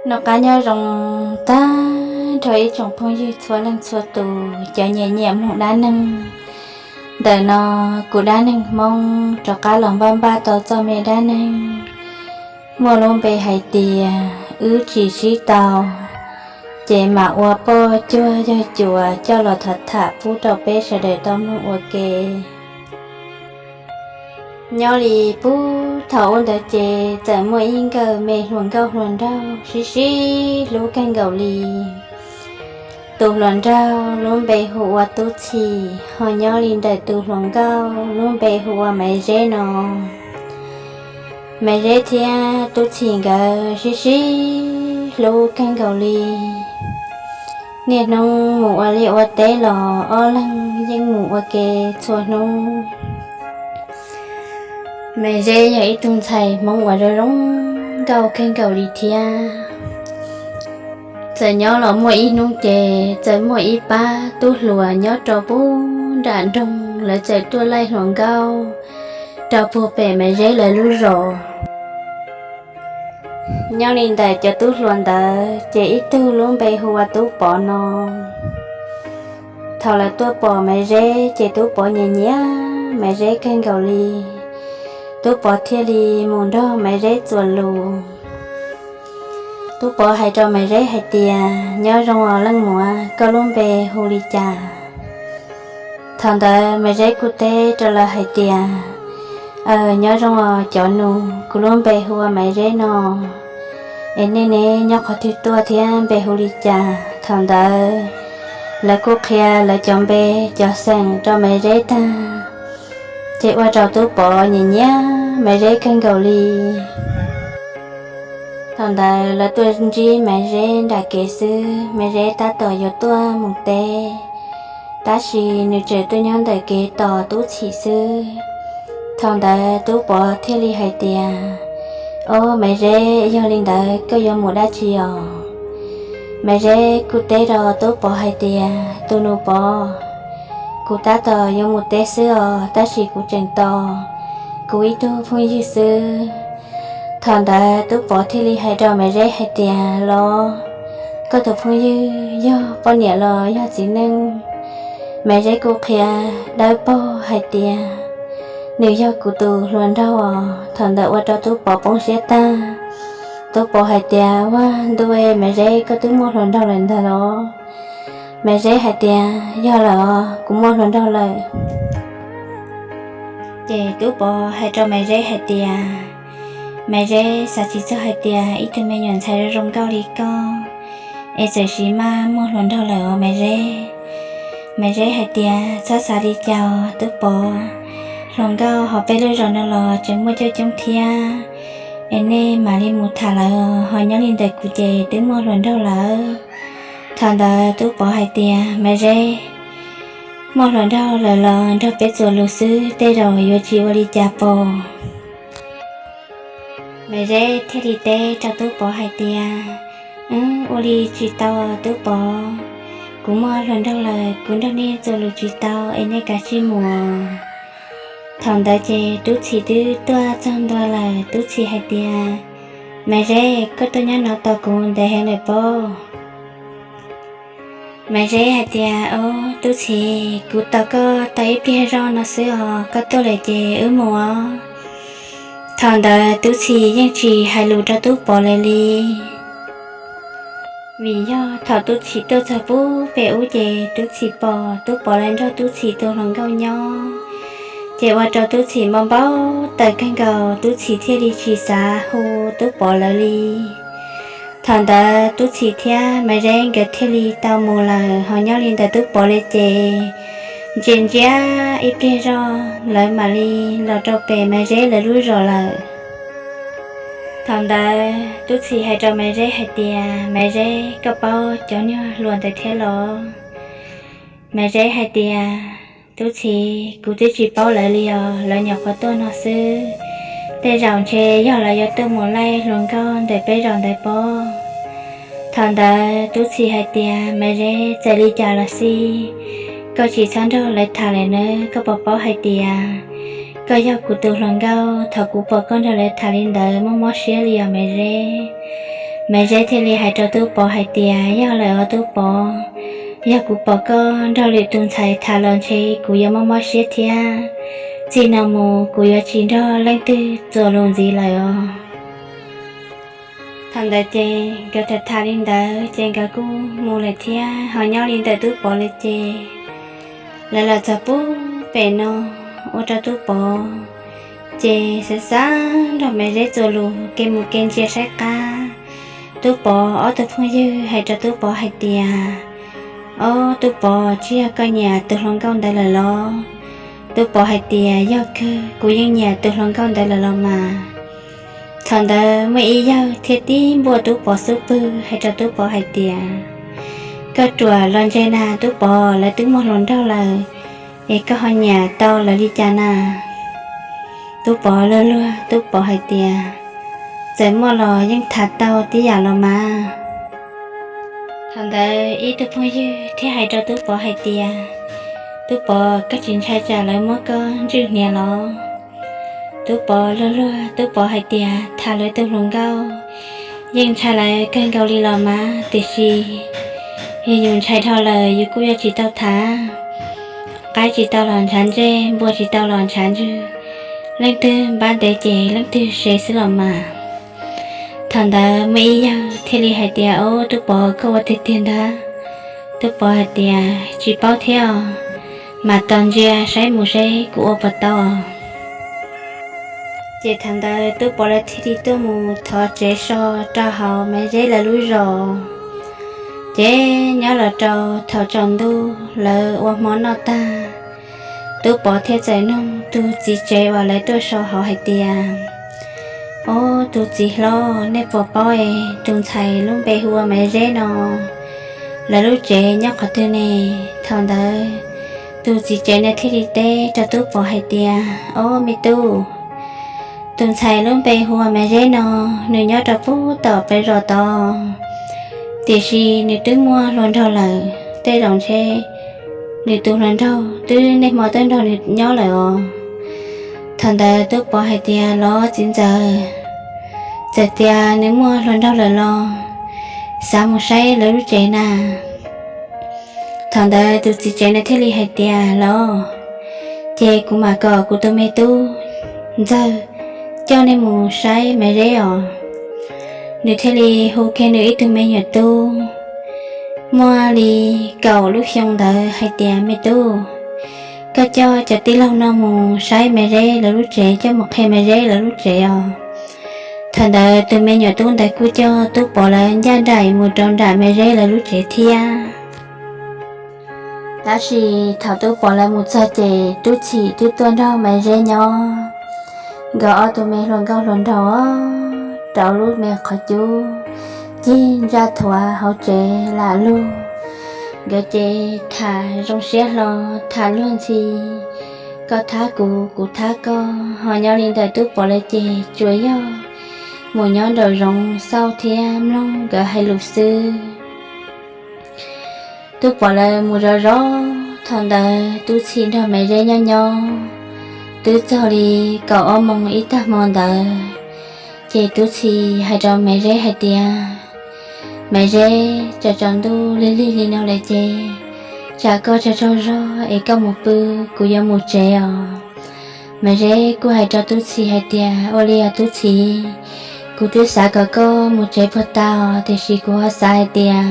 Noj qab nyob zoo tag nrho ib tsoom phooj ywg txhua leej txhua tus, cov nyiam nyiam mloog dab neeg. Ntawm no kuv dab neeg Hmoob rov qab los npaj npaj tau txoj me dab neeg muaj lub npe hais tias wb tsis sib tau, ces mam ua poj cuag yawg cuas coj los tham tham pub rau peb sawv daws tau mloog ua ke. Nyob li puag thaum ub ntawd ces txawm muaj ib nkawm me hluas nkauj hluas nraug sib sib hlub kawg nkaus li. Tus hluas nraug lub npe hu ua Tub Txhim, ho nyob li ntawm tus hluas nkauj lub npe hu ua Maiv Zeb no. Maiv Zeb thiab Tub Txhim nkawd sib sib hlub kawg nkaus li. Niaj hnub mus ua liaj ua teb los ob leeg yeej mus ua ke txhua hnub. Maiv Zeb yog ib tug ntxhais Hmoob uas zoo zoo nkauj kawg nkaus li thiab. Txawm nyob los muaj ib hnub ces txawm muaj ib pab tub hluas nyob rau puag nram nroog, lawv txawm tuaj laij hluas nkauj rau puag pem Maiv Zeb lawv lub zos. Nyob li ntawm cov tub hluas ntawd ces ib tug lub npe hu ua Tub Pov no. Thaum lawv tuaj pom Maiv Zeb ces Tub Pov nyiam nyiam Maiv Zeb kawg nkaus li. Tub Pov thiaj li mus nrog Maiv Zeb txuas lus. Tub Pov hais rau Maiv Zeb hais tias, Nyob zoo os leej muam, koj lub npe hu li cas? Thaum ntawd Maiv Zeb kuj teb rau lawv hais tias, Aws, nyob zoo os cov nus, kuv lub npe hu ua Maiv Zeb no. Es nej ne, nyob qhov twg tuaj thiab npe hu li cas? Thaum ntawd lawv kuj qhia lawv cov npe cov xeem rau Maiv Zeb tag, ces ua rau Tub Pov nyiam nyiam Maiv Zeb kawg nkaus li. Thaum ntawd lawv tuaj ntsib Maiv Zeb nram kev xwb, Maiv Zeb tab tom yuav tuaj mus teb, tab sis nws tseem tuaj nyob ntawm kev tos Tub Txhim xwb. Thaum ntawd Tub Pov thiaj li hais tias, Ob, Maiv Zeb, yog li ntawd koj yuav mus dab tsi os? Maiv Zeb kuj teb rau Tub Pov hais tias, Tus nus Pov, kuv tab tom yuav mus teb xwb os, tab sis kuv tseem tos kuv ib tug phooj ywg xwb. Thaum ntawd Tub Pov thiaj li hais rau Maiv Zeb hais tias, Los, koj tus phooj ywg yog poj niam los yog txiv neej? Maiv Zeb kuj qhia dawb paug hais tias, Nws yog kuv tus hluas nraug os. Thaum ntawd ua rau Tub Pov poob siab tag. Tub Pov hais tias, Ua ntu, Maiv Zeb, koj twb muaj hluas nraug lawm ntag los? Maiv Zeb hais tias, Yog lawm os, kuv muaj hluas nraug lawm. Ces Tub Pov hais rau Maiv Zeb hais tias, Maiv Zeb, xav tsis txog hais tias ib tug me nyuam ntxhais zoo zoo nkauj li koj es txawm sis maj muaj hluas nraug lawm os Maiv Zeb. Maiv Zeb hais tias, Txhob xav li cas os Tub Pov, hluas nkauj hauv peb lub zos no los tseem muaj coob coob thiab, es nej mam li mus tham lawv, ho nyob li ntawm kuv ces twb muaj hluas nraug lawm. Thaum ntawd Tub Pov hais tias, Maiv Zeb, muaj hluas nraug lawm los nrog peb txuas lus xwb, tej zaum yuav tsis ua li cas pom. Maiv Zeb thiaj li teb rau Tub Pov hais tias, Ua li tsis tau Tub Pov, kuv muaj hluas nraug lawm, kuv nrog nej txuas lus tsis tau es nej kav tsij mus. Thaum ntawd ces Tub Txhim twb tuaj txog ntua lawm. Tub Txhim hais tias, Maiv Zeb, koj tuaj nyob no tos kuv ntev heev lawm pob? Maiv Zeb hais tias, Ob, Tub Txhim, kuv tos koj tau ib pliag zog no xwb os, koj tuaj lawm ces wb mus os. Thaum ntawd Tub Txhim yeej tsis hais lus rau Tub Pov lawm li. Vim yog thaum Tub Txhim tuaj txog puag pem ub ces Tub Txhim pom Tub Pov lawv nrog Tub Txhim tus hluas nkauj nyob, ces ua rau Tub Txhim npau npau taws kawg nkaus, Tub Txhim thiaj li tsis xav hu Tub Pov lawv li. Thaum ntawd Tub Txhim thiab Maiv Zeb nkawd thiaj li tau mus lawm, ho nyob li ntawm Tub Pov lawv ces ntsia ntsia ib pliag zog lawv mam li los rau pem Maiv Zeb lawv lub zos lawm. Thaum ntawd Tub Txhim hais rau Maiv Zeb hais tias, Maiv Zeb, koj paub cov nyuag hluas ntawd thiab los? Maiv Zeb hais tias, Tub Txhim, kuv twb tsis paub lawv li os, lawv nyuam qhuav tuaj no xwb, tej zaum ntshe yog lawv yuav tuaj mus laij hluas nkauj ntawm peb zos ntawd pob. Thaum ntawd Tub Txhim hais tias, Maiv Zeb, txawm li cas los xij, koj tsis txhob nrog lawv tham lawm nawb, koj puas paub hais tias koj yog kuv tus hluas nkauj, thaum kuv pom koj nrog lawv tham li ntawd muaj mob siab li os Maiv Zeb. Maiv Zeb thiaj li hais rau Tub Pov hais tias, Yog lawm os Tub Pov, yog kuv pom koj nrog lwm tus ntxhais tham los ntshe kuv yuav mob mob siab thiab. Txij no mus kuv yuav tsis nrog leej twg txuas lus ntxiv lawm os. Thaum ntawd ces nkawd tham tham li ntawd ces nkawd kuj mus lawm thiab. Ho nyob li ntawm Tub Pov lawm ces lawv los txog pub pem no, ua rau Tub Pov ces xav xav nrog Maiv Zeb txuas lus, ke mus ke ntsia saib qab. Tub Pov ob tug phooj ywg hais rau Tub Pov hais tias, Ob Tub Pov, tsis yog koj nyiam tus hluas nkauj ntawd lawm los? Tub Pov hais tias, Yog kawg, kuv yeej nyiam tus hluas nkauj ntawd lawm los mas. Thaum ntawd muaj ib yawg thiaj tib npuaj Tub Pov xub pwg hais rau Tub Pov hais tias, Koj ruam los ntse na Tub Pov, lawv twb muaj hluas nraug lawm, es koj ho nyiam tau lawv li cas na? Tub Pov luag luag, Tub Pov hais tias, Txawm muaj los yeej tham tau tib yam los mas. Thaum ntawd ib tug phooj ywg thiaj hais rau Tub Pov hais tias, Tub Pov, koj tsis ntshai tsam lawv muab koj ntswj hniav los? Tub Pov luag luag, Tub Pov hais tias, Tham lawv tus hluas nkauj yeej ntshai lawv kawg nkaus li los mas, tiam sis yog yus ntshai dhau lawm yus kuj yuav tsis tau tham. Qaib tsis tau los ntshav ntsej, npua tsis tau los ntshav ntswg, leej twg npab ntev ces leej twg sev xwb los mas. Thaum ntawd muaj ib yawg thiaj li hais tias, Ob Tub Pov, koj ua tiag tiag ntag? Tub Pov hais tias, Tsis paub thiab os, mas tos ntsia saib mus seb kuv ua puas tau. Ces thaum ntawd Tub Pov lawv thiaj li tuaj mus thov tsev so rau hauv Maiv Zeb lawv lub zos. Ces nyob los rau thaum tsaus ntuj lawv ua hmo noj tag, Tub Pov thiaj txawm nug tus txiv tsev uas lawv tuaj so hauv hais tias, Ob, tus txiv hlob, nej puas paub es tus ntxhais lub npe hu ua Maiv Zeb no, lawv lub tsev nyob qhov twg ne? Thaum ntawd tus txiv tsev no thiaj li teb rau Tub Pov hais tias, Ob me tub, tus ntxhais lub npe hu ua Maiv Zeb no, nws nyob rau pub tom peb zos tod, tiam sis nws twb muaj hluas nraug lawm, tej zaum ntshe nws tus hluas nraug twb niaj hmo tuaj nrog nws nyob lawm os. Thaum ntawd Tub Pov hais tias, Los txiv ntxawm, txawm tias nws muaj hluas nraug lawm los xav mus saib lawv lub tsev na. Thaum ntawd tus txiv tsev no thiaj li hais tias, Los, ces kuv mam kom kuv tus me tub Ntxawg coj nej mus saib Maiv Zeb os. Nws thiaj li hu kiag nws ib tug me nyuam tub muaj li kaum lub xyoo ntawd hais tias, Me tub, koj coj cov tij laug no mus saib Maiv Zeb lawv lub tsev, coj mus qhia Maiv Zeb lawv lub tsev os. Thaum ntawd tus me nyuam tub ntawd kuj coj Tub Pov lawv ncaj nraim mus rau nram Maiv Zeb lawv lub tsev thiab. Tab sis thaum Tub Pov lawv mus txog ces Tub Txhim twb tuaj nrog Maiv Zeb nyob. Nkawd ob tug me hluas nkauj hluas nraug rau lub me qhov cub cig ntsaj thuav hauv tsev lam lug. Nkawd ces tham zoo siab hlo, tham luag ntxhi, koj thab kuv, kuv thab koj. Ho nyob li ntawm Tub Pov lawv ces tsuas yog mus nyob nraum zoov xauj thiab mloog nkawd hais lus xwb. Tub Pov lawv mus zov zov, thaum ntawd Tub Txhim nrog Maiv Zeb nyob nyob twb txog li kaum ob moos ib tag hmo ntawd, ces Tub Txhim hais rau Maiv Zeb hais tias, Maiv Zeb, tsaus tsaus ntuj lig lig li no lawm ces tsam koj tsaug tsaug zog es koj mus pw, kuv yuav mus tsev os. Maiv Zeb kuj hais rau Tub Txhim hais tias, Ua li os Tub Txhim, kuv twb xav kom koj mus tsev puag ta os, tiam sis kuv ho xav hais tias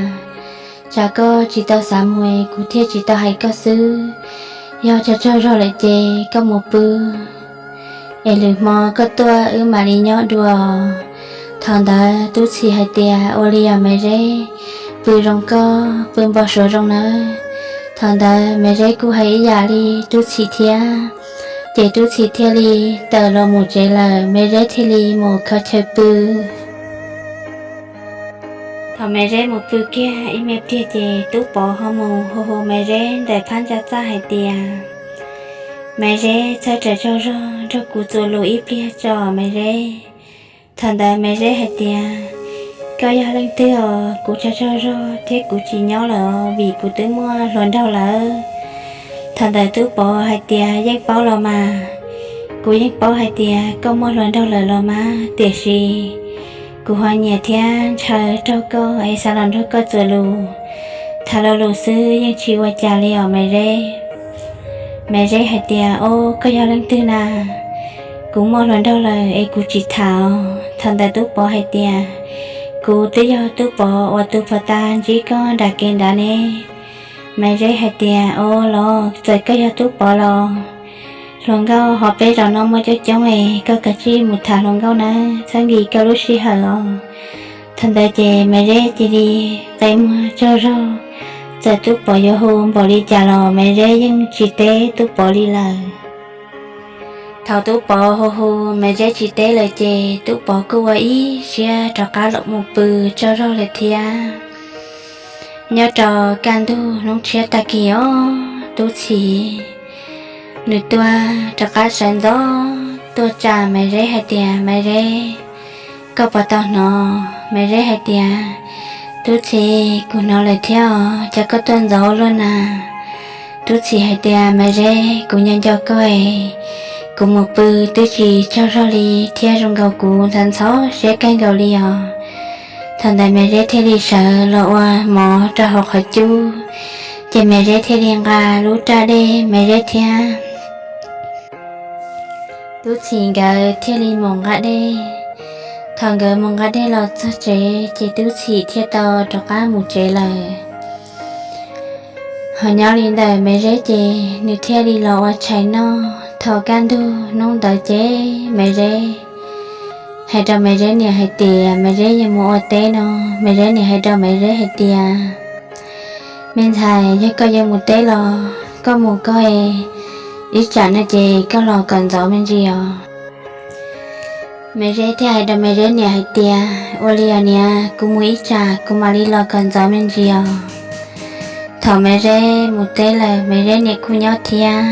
tsam koj tsis tau xav mus es kuv thiaj tsis tau hais koj xwb. Yog tsaug tsaug zog lawm ces koj mus pw es lwm hmo koj tuaj wb mam li nyob dua. Thaum ntawd Tub Txhim hais tias, Ua li os Maiv Zeb, pw zoo koj, pw npau suav zoo nawb. Thaum ntawd Maiv Zeb kuj hais ib yam li Tub Txhim thiab, ces Tub Txhim thiaj li tawm los mus tsev lawm, Maiv Zeb thiaj li mus khaws chaw pw. Thaum Maiv Zeb mus pw kiag ib me pliag ces Tub Pov ho mus hu hu Maiv Zeb ntawm phab ntsa txaj hais tias, Maiv Zeb, txhob tsaug tsaug zog, nrog kuv txuas lus ib pliag tso Maiv Zeb. Thaum ntawd Maiv Zeb hais tias, Koj yog leej twg os? Kuv tsaug tsaug zog thiab kuv tsis nyob lawm os, vim kuv twb muaj hluas nraug lawm. Thaum ntawd Tub Pov hais tias, Yeej paub los mas, kuv yeej paub hais tias koj muaj hluas nraug lawm los mas, tiam sis Kuv ho nyiam thiab ntshaw raug koj es xav los nrog koj txuas lus. Tham lo lus xwb yeej tsis ua cas li os Maiv Zeb. Maiv Zeb hais tias, Ob, koj yog leej twg na? Kuv muaj hluas nraug lawm es kuv tsis tham os. Thaum ntawd Tub Pov hais tias, Kuv twb yog Tub Pov uas tus pov tas ntsib koj nram kev nrad ne. Maiv Zeb hais tias, Ob los, txawm koj yog Tub Pov los hluas nkauj hauv peb zos no muaj coob coob es koj kav tsij mus tham hluas nkauj nawb, txhob nkim koj lub sij hawm os. Thaum ntawd ces Maiv Zeb cia li qe muag tsaug zog, txawm Tub Pov yuav hu npaum li cas los Maiv Zeb yeej tsis teb Tub Pov li lawm. Thaum Tub Pov hu hu Maiv Zeb tsis teb lawm ces Tub Pov kuj ua ib siab rov qab los mus pw tsaug zog lawm thiab. Nyob rau kaj ntug hnub tshiab tag kis os, Tub Txhim nws tuaj rov qab sawv ntxov tuaj tsa Maiv Zeb hais tias, Maiv Zeb, koj puas tau hnov? Maiv Zeb hais tias, Tub Txhim, kuv hnov lawm thiab os, cas koj tuaj ntxov ua luaj na? Tub Txhim hais tias, Maiv Zeb, kuv nco nco koj es kuv mus pw twb tsis tsaug zog li thiab zoo nkaus kuv ntxhov ntxhov siab kawg nkaus li os. Thaum ntawd Maiv Zeb thiaj li sawv los ua mov rau hauv qhov cub, ces Maiv Zeb thiaj li nqa lub raj dej, Maiv Zeb thiab Tub Txhim nkawd thiaj li mus nqa dej. Thaum nkawd mus nqa dej los txog tsev ces Tub Txhim thiaj tau rov qab mus tsev lawm. Ho nyob li ntawm Maiv Zeb ces nws thiaj li los ua tshais noj. Thaum kaj ntug hnub ntawd ces Maiv Zeb hais rau Maiv Zeb niam hais tias Maiv Zeb yuav mus ua teb no. Maiv Zeb niam hais rau Maiv Zeb hais tias, Me ntxhais, yog koj yuav mus teb los koj mus koj, ib tsam no ces koj los kom ntxov me ntsis os. Maiv Zeb thiaj hais rau Maiv Zeb niam hais tias, Ua li os niam, kuv mus ib tsam kuv mam li los kom ntxov me ntsis os. Thaum Maiv Zeb mus teb lawm Maiv Zeb niam kuj nyob thiab.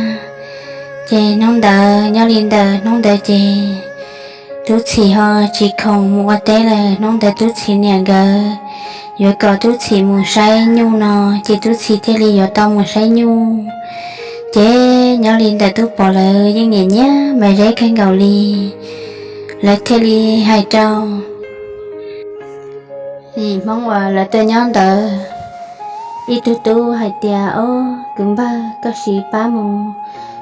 Ces hnub ntawd nyob li ntawm hnub ntawd ces Tub Txhim ho tsis khoom mus ua teb lawm. Hnub ntawd Tub Txhim niam nkawd yuav kom Tub Txhim mus saib nyuj no, ces Tub Txhim thiaj li yuav tau mus saib nyuj. Ces nyob li ntawm Tub Pov lawv yeej nyiam nyiam Maiv Zeb kawg nkaus li. Lawv thiaj li hais rau yim Hmoob uas lawv tuaj nyob ntawd ib tug tub hais tias, Ob, kwv npawg, koj sim pab mus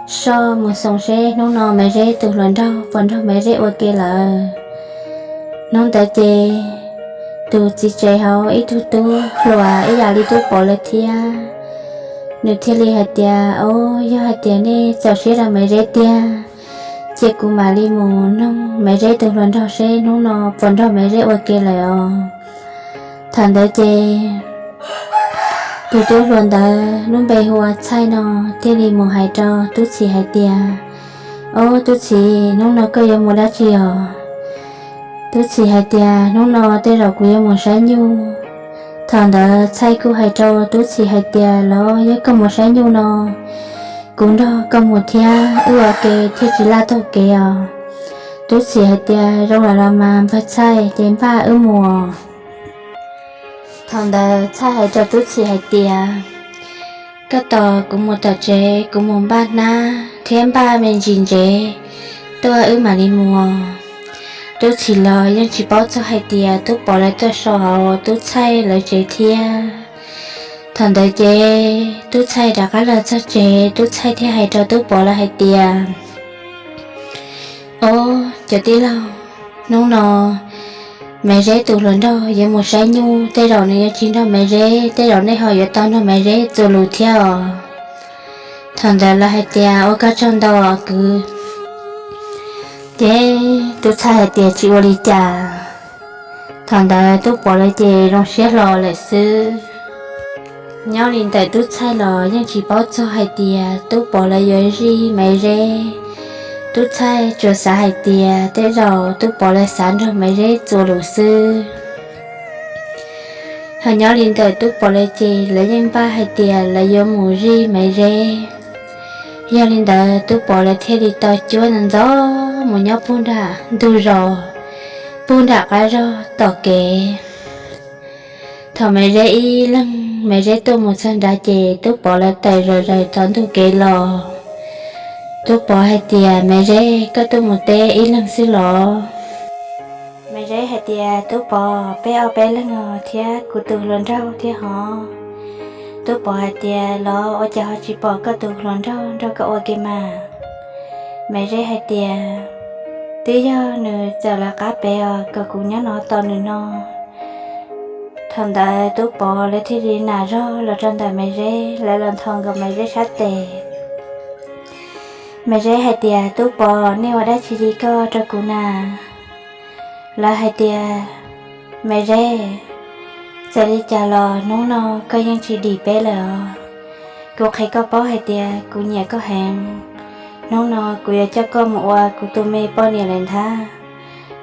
soj mus xoos seb hnub no Maiv Zeb tus hluas nraug puas nrog Maiv Zeb ua ke lawm. Hnub ntawd ces tus txiv tsev hauv ib tug tub hluas ib yam li Tub Pov lawv thiab, nws thiaj li hais tias, Ob, yog hais tias nej txaus siab rau Maiv Zeb tiag, cia kuv mam li mus noog Maiv Zeb tus hluas nraug seb hnub no puas nrog Maiv Zeb ua ke lawm os. Thaum ntawd ces tus tub hluas ntawd lub npe hu ua Txhaij no thiaj li mus hais rau Tub Txhim hais tias, Ob, Tub Txhim, hnub no koj yuav mus dab tsi os? Tub Txhim hais tias, Hnub no tej zaum kuv yuav mus saib nyuj. Thaum ntawd Txhaij kuj hais rau Tub Txhim hais tias, Los yog koj mus saib nyuj no, kuv nrog koj mus thiab, wb ua ke thiaj tsis laj taug kev os. Tub Txhim hais tias, Zoo lawm los mas npawg Txhaij, ces npaj wb mus. Thaum ntawd Txhaij hais rau Tub Txhim hais tias, Koj tos kuv mus tom tsev, kuv mus npaj hnab thiab npaj me ntsis ntsev tuaj wb mam li mus. Tub Txhim los yeej tsis paub txog hais tias Tub Pov lawv tuaj so hauv Tub Txhaij lawv tsev thiab. Thaum ntawd ces Tub Txhaij rov qab los txog tsev, Tub Txhaij thiaj hais rau Tub Pov lawv hais tias, Ob, cov tij laug, hnub no Maiv Zeb tus hluas nraug yuav mus saib nyuj, tej zaum nws yuav tsis nrog Maiv Zeb, tej zaum nej ho yuav tau nrog Maiv Zeb txuas lus thiab os. Thaum ntawd lawv hais tias, Ua koj tsaug ntau os kwv. Ces Tub Txhaij hais tias, Tsis ua li cas. Thaum ntawd Tub Pov lawv ces zoo siab hlo lawm xwb. Nyob li ntawm Tub Txhaij los yeej tsis paub txog hais tias Tub Pov lawv yuav zij Maiv Zeb. Tub Txhaij tsuas xav hais tias tej zaum Tub Pov lawv xav nrog Maiv Zeb txuas lus xwb. Ho nyob li ntawm Tub Pov lawv ces lawv yeej npaj hais tias lawv yuav mus zij Maiv Zeb. Yog li ntawd Tub Pov lawv thiaj li tau cuab ntxov mus nyob puag nram ntug zos, puag nram qab zog tom kev. Thaum Maiv Zeb ib leeg, Maiv Zeb tuaj mus txog nrad ces Tub Pov lawv tawm zom zaws tom ntug kev los. Tub Pov hais tias, Maiv Zeb, koj tuaj mus teb ib leeg xwb los? Maiv Zeb hais tias, Tub Pov, peb ob peb leeg os thiab kuv tus hluas nraug thiab hov. Tub Pov hais tias, Los ua cas ho tsis pom koj tus hluas nraug nrog koj ua ke mas? Maiv Zeb hais tias, Twb yog nws txawm lawv qab pem os, kom kuv nyob no tos nws no. Thaum ntawd Tub Pov lawv thiaj li nam zog los rau ntawm Maiv Zeb, lawv los nthos nkaus Maiv Zeb sab tes. Maiv Zeb hais tias, Tub Pov, nej ua dab tsi li koj rau kuv na? Lawv hais tias, Maiv Zeb, txawm li cas los hnub no koj yeej tsis dim peb lawm os. Kuv qhia koj paub hais tias kuv nyiam koj heev. Hnub no kuv yuav coj koj mus ua kuv tus me poj niam lawm ntag.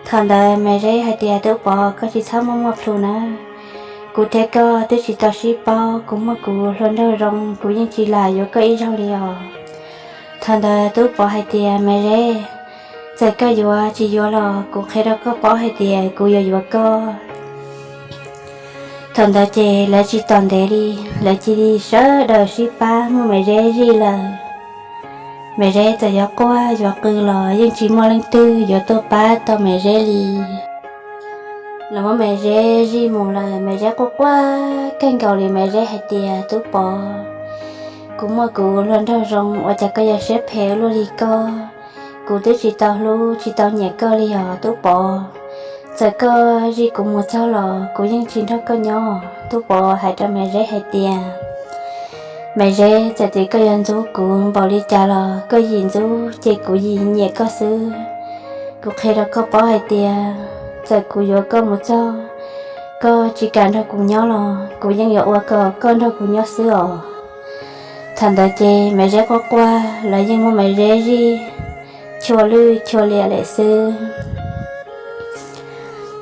Thaum ntawd Maiv Zeb hais tias, Tub Pov, koj tsis txhob muaj muaj plhu nawb. Kuv thiab koj twb tsis tau sib paub, kuv muaj kuv hluas nraug zoo, kuv yeej tsis lam yuav koj ib zaug li os. Thaum ntawd Tub Pov hais tias, Maiv Zeb, txawm koj yuav tsis yuav los kuv qhia rau koj paub hais tias kuv yuav yuav koj. Thaum ntawd ces lawv tsis tos ntev li, lawv cia li sawv daws sib pab muab Maiv Zeb zij lawm. Maiv Zeb txawm yuav quaj yuav qw los yeej tsis muaj leej twg yuav tuaj pab tau Maiv Zeb li. Lawv muab Maiv Zeb zij mus lawm, Maiv Zeb quaj quaj kawg nkaus li. Maiv Zeb hais tias, Tub Pov, kuv muaj kuv hluas nraug zoo, ua cas koj yuav siab phem ua luaj li koj? Kuv twb tsis tau hlub tsis tau nyiam koj li os Tub Pov. Txawm koj zij kuv mus txog los kuv yeej tsis nrog koj nyob. Tub Pov hais rau Maiv Zeb hais tias, Maiv Zeb, txawm tias koj yuav ntxub kuv npaum li cas los koj yim ntxub ces kuv yim nyiam koj xwb. Kuv qhia rau koj paub hais tias txawm kuv yuav koj mus txog, koj tsis kam nrog kuv nyob los kuv yeej yuav ua kom koj nrog kuv nyob xwb os. Thaum ntawd ces Maiv Zeb quaj quaj, lawv yeej muab Maiv Zeb zij chua lwj chua liam lawm xwb.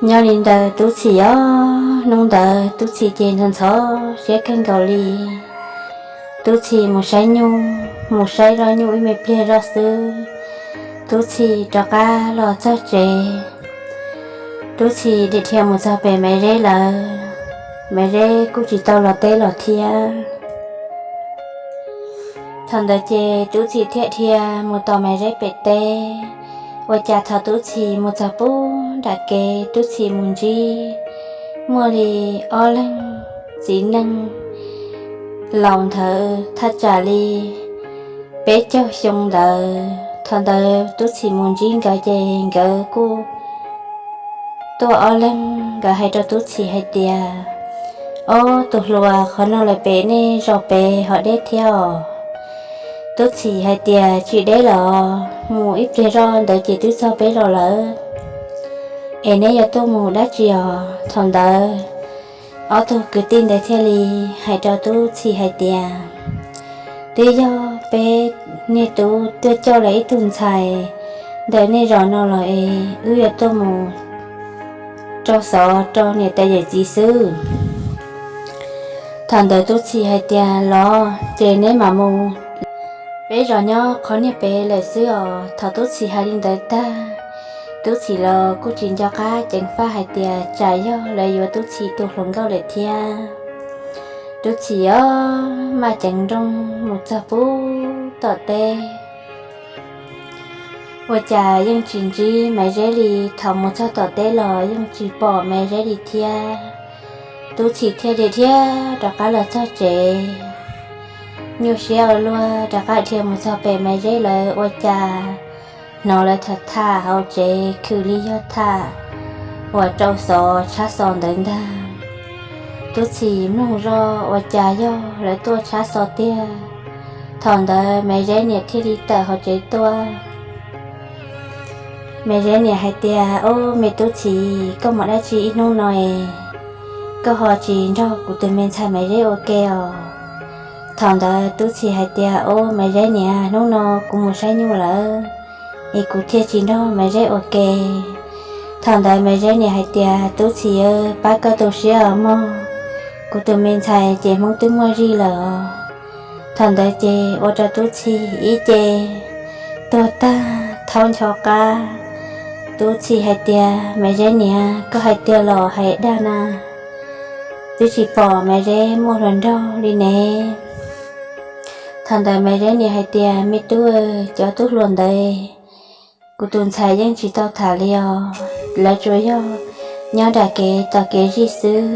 Nyob li ntawd Tub Txhim os, hnub ntawd Tub Txhim ces ntxhov ntxhov siab kawg nkaus li. Tub Txhim mus saib nyuj, mus saib zoj nyuj ib me pliag zoj xwb, Tub Txhim rov qab los txog tsev. Tub Txhim dhia dhia mus txog pem Maiv Zeb lawm, Maiv Zeb kuj tsis tau los teb los thiab. Thaum ntawd ces Tub Txhim thiaj dhia mus tos Maiv Zeb pem teb. Ua cas thaum Tub Txhim mus txog pub nram kev, Tub Txhim mus ntsib muaj li ob leeg txiv neej laus ntawd thaj tsam li peb caug xyoo ntawd. Thaum ntawd Tub Txhim mus ntsib nkawd ces nkawd kuj tuaj ob leeg, nkawd hais rau Tub Txhim hais tias, Ob tug hluas, qhov no lawm pem nej zos pem ho deb thiab os? Tub Txhim hais tias, Tsis deb los, mus ib pliag zoj ntawd ces twb txog peb zos lawm. Es neb yuav tuaj mus dab tsi os? Thaum ntawd ob tug kwv tij ntawd thiaj li hais rau Tub Txhim hais tias, Twb yog peb niag tub tuaj coj lawv ib tug ntxhais ntawm nej zos no los es wb yuav tuaj mus rau xov rau niam tais yawm txiv xwb. Thaum ntawd Tub Txhim hais tias, Los ces neb mam mus, peb zos nyob qhov niag pem lawm xwb os. Thaum Tub Txhim hais li ntawd tag, Tub Txhim los kuj tsis nco qab ceev faj hais tias tsam yog lawv yuav Tub Txhim tus hluas nkauj lawm thiab. Tub Txhim os, maj ceev nrooj mus txog pub tom teb. Ua cas yeej tsis ntsib Maiv Zeb li, thaum mus txog tom teb los yeej tsis pom Maiv Zeb li thiab. Tub Txhim thiaj li dhia rov qab los txog tsev. Nyuaj siab ua luaj rov qab dhia mus txog pem Maiv Zeb lawv, ua cas hnov lawv tham tham hauv tsev khwm li yog tham uas rau xov tshab xov ntawd ntag. Tub Txhim mloog zoj ua cas yog lawv tuaj tshab xov tiag. Thaum ntawd Maiv Zeb niam thiaj li tawm hauv tsev tuaj. Maiv Zeb niam hais tias, Ob, me Tub Txhim, koj mus dab tsi ib hnub no es koj ho tsis nrog kuv tus me ntxhais Maiv Zeb ua ke os? Thaum ntawd Tub Txhim hais tias, Ob, Maiv Zeb niam, hnub no kuv mus saib nyuj lawm es kuv thiaj tsis nrog Maiv Zeb ua ke. Thaum ntawd Maiv Zeb niam hais tias, Tub Txhim, pab koj tu siab os mog, kuv tus me ntxhais ces Hmoob twb muaj zij lawm os. Thaum ntawd ces ua rau Tub Txhim ib ce tuag tag thaub ncho qab. Tub Txhim hais tias, Maiv Zeb niam, koj hais tiag los hais dag na? Twb tsis pom Maiv Zeb muaj hluas nraug li ne. Thaum ntawd Maiv Zeb niam hais tias, Me tub, cov tub hluas ntawd kuv tus ntxhais yeej tsis tau tham li os, lawv tsuas yog nyob nram kev tos kev zij xwb.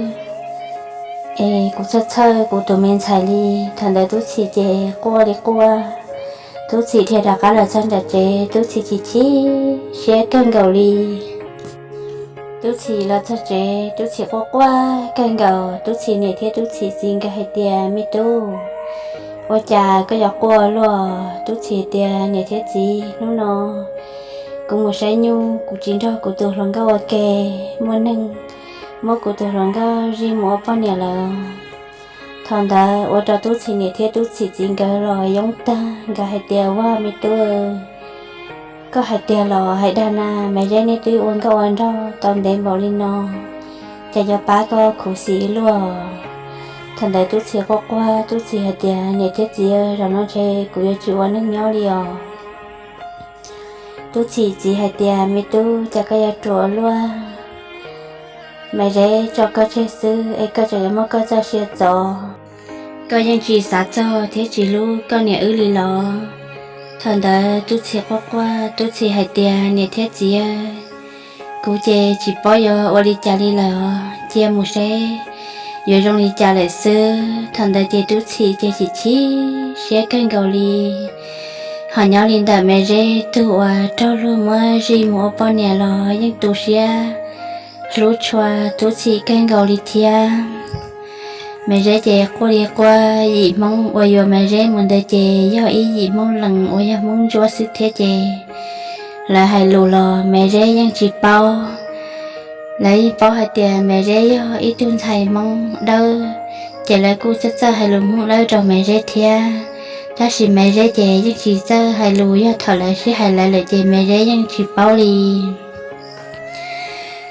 Es kuv txhawj txhawj kuv tus me ntxhais li. Thaum ntawd Tub Txhim ces quaj li quaj. Tub Txhim dhia rov qab los txog nram tsev, Tub Txhim chim chim siab kawg nkaus li. Tub Txhim los txog tsev, Tub Txhim quaj quaj kawg nkaus. Tub Txhim niam thiab Tub Txhim txiv nkawd hais tias, Me tub, ua cas koj yuav quaj luaj? Tub Txhim tias, Niam thiab txiv, hnub no kuv mus saib nyuj, kuv tsis nrog kuv tus hluas nkauj ua ke, muaj neeg muab kuv tus hluas nkauj zij mus ua poj niam lawm. Thaum ntawd ua rau Tub Txhim niam thiab Tub Txhim txiv nkawd los yoob tag, nkawd hais tias, Ua, me tub, koj hais tiag los hais dag na? Maiv Zeb neb twb ua nkauj ua nraug tau ntev npaum li no, cas yuav pab koj khuv xim luaj? Thaum ntawd Tub Txhim quaj quaj, Tub Txhim hais tias, Niam thiab txiv, zaum no ntshe kuv yuav tsis ua neeg nyob li os. Tub Txhim txiv hais tias, Me tub, cas koj yuav ruam luaj? Maiv Zeb tso koj tseg xwb es koj tseem yuav muab koj txoj sia txov. Koj yeej tsis xav txog thiab tsis hlub koj niam wb li los? Thaum ntawd Tub Txhim quaj quaj, Tub Txhim hais tias, Niam thiab txiv, kuv ces tsis paub yuav ua li cas li lawm os, cia mus seb yuav zoo li cas lawm xwb. Thaum ntawd ces Tub Txhim ces chim chim siab kawg nkaus li. Ho nyob li ntawm Maiv Zeb tug uas raug luag muab zij mus ua poj niam los yeej tu siab hlub tshua Tub Txhim kawg nkaus li thiab. Maiv Zeb ces quaj li quaj, yim Hmoob uas yuav Maiv Zeb mus ntawd ces yog ib yim Hmoob Lees uas yog Hmoob Ntsuab xwb thiab ces lawv hais lus los Maiv Zeb yeej tsis paub. Lawv yeej paub hais tias Maiv Zeb yog ib tug ntxhais Hmoob Dawb, ces lawv kuj txawj txawj hais lus Hmoob Dawb rau Maiv Zeb thiab. Tab sis Maiv Zeb ces yeej tsis txawj hais lus, yog thaum lawv sib hais lawv lawm ces Maiv Zeb yeej tsis paub li.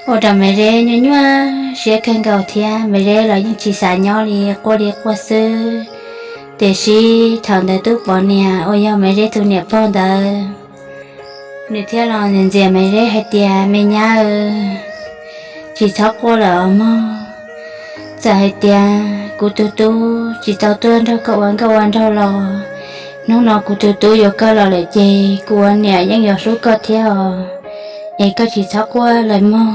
Ua rau Maiv Zeb nyuaj nyuaj siab kawg nkaus thiab, Maiv Zeb los yeej tsis xav nyob li, quaj li quaj xwb. Tiam sis thaum ntawd Tub Pov niam uas yog Maiv Zeb tus niam pog ntawd, nws thiaj los ntxias Maiv Zeb hais tias, Me nyab, tsis txhob quaj lawm os mog. Txawm hais tias kuv tus tub tsis tau tuaj nrog koj ua nkauj ua nraug los, hnub no kuv tus tub yuav koj los lawm ces kuv ua niam yeej yuav hlub koj thiab os. Es koj tsis txhob quaj lawm mog.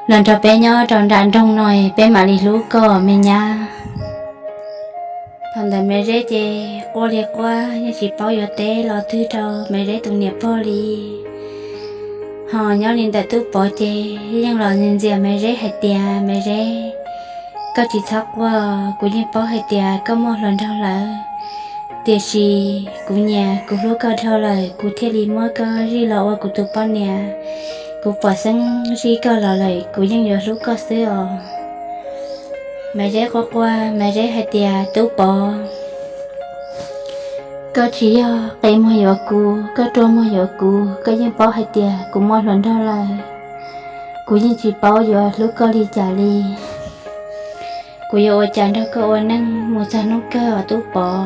Los nrog peb nyob rau nram nroog no, peb mam li hlub koj, me nyab. Thaum ntawd Maiv Zeb ces quaj li quaj, yeej tsis paub yuav teb los twg rau Maiv Zeb tus niam pog li. Ho nyob li ntawm Tub Pov ces yeej los ntxias Maiv Zeb hais tias, Maiv Zeb, koj tsis txhob quaj, kuv yeej paub hais tias koj muaj hluas nraug lawm, tiam sis kuv nyiam kuv hlub koj dhau lawm, kuv thiaj li muab koj zij los ua kuv tus poj niam. Kuv pom xeeb zij koj los lawm, kuv yeej yuav hlub koj xwb os. Maiv Zeb quaj quaj, Maiv Zeb hais tias, Tub Pov, koj tsis yog qi muag yuav kuv, koj rua muag yuav kuv, koj yeej paub hais tias kuv muaj hluas nraug lawm. Kuv yeej tsis paub yuav hlub koj li cas li. Kuv yuav ua cas nrog koj ua neej mus txog hnub kawg os Tub Pov?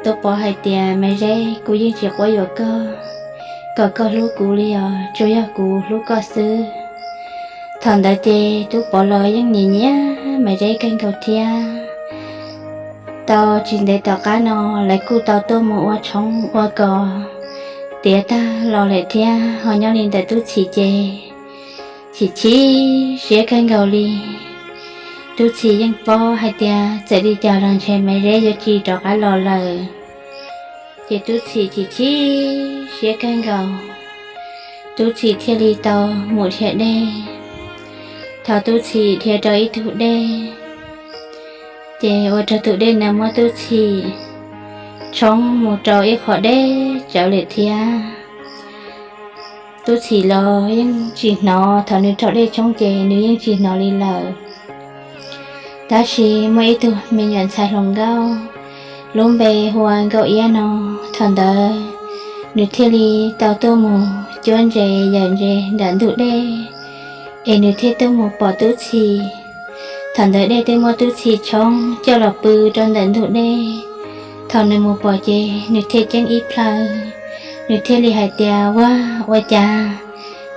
Tub Pov hais tias, Maiv Zeb, kuv yeej tsis quab yuam koj kom koj hlub kuv li os, tsuas yog kuv hlub koj xwb. Thaum ntawd ces Tub Pov los yeej nyiam nyiam Maiv Zeb kawg nkaus thiab. Tau tsis ntev tom qab no, lawv kuj tau tuaj mus ua tshoob ua kos tiav tag los lawm thiab. Ho nyob li ntawm Tub Txhim ces chim chim siab kawg nkaus li. Tub Txhim yeej paub hais tias txawm li cas los ntshe Maiv Zeb yuav tsis rov qab los lawm. Ces Tub Txhim chim chim siab kawg nkaus, Tub Txhim thiaj li tau mus dhia dej. Thaum Tub Txhim dhia rau ib tug dej, ces ua rau tus dej ntawd muab Tub Txhim tshoob mus rau ib qho deb tsawv lawm thiab. Tub Txhim los yeej tsis hnov, thaum nws raug dej tshoob ces nws yeej tsis hnov li lawm. Tab sis muaj ib tug me nyuam ntxhais hluas nkauj, lub npe hu ua Nkauj Iab no, thaum ntawd nws thiaj li tau tuaj mus cuab ntses yawm ntses nram ntug dej, es nws thiaj tuaj mus pom Tub Txhim. Thaum ntawd dej twb muab Tub Txhim tshoob coj los pw rau ntawm ntug dej. Thaum nws mus pom ces nws thiaj ceeb ib plhaw, nws thiaj li hais tias, Ua, ua cas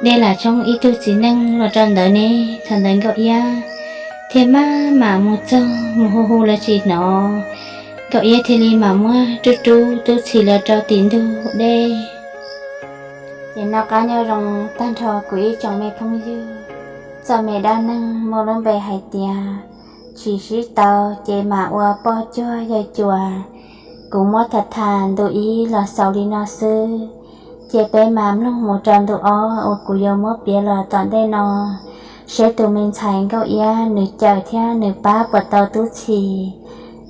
dej lam tshoob ib tug txiv neej los rau ntawd ne? Thaum ntawd Nkauj Iab thiaj maj mam mus txog mus hu hu los tsis hnov. Nkauj Iab thiaj li mam muab rub rub Tub Txhim los rau tim ntug dej. Ces noj qab nyob zoo tag nrho kuv ib tsoom me phooj ywg. Txoj me dab neeg muaj lub npe hais tias tsis sib tau ces mam ua poj cuag yawg cuas. Kuv muab tham tham ntu ib los xaus li no xwb, ces peb mam mloog mus rau ntu ob uas kuv yuav muab piav los tom ntej no, seb tus me ntxhais Nkauj Iab nws cawm thiab nws pab puas tau Tub Txhis,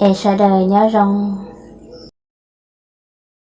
es sawv daws nyob zoo.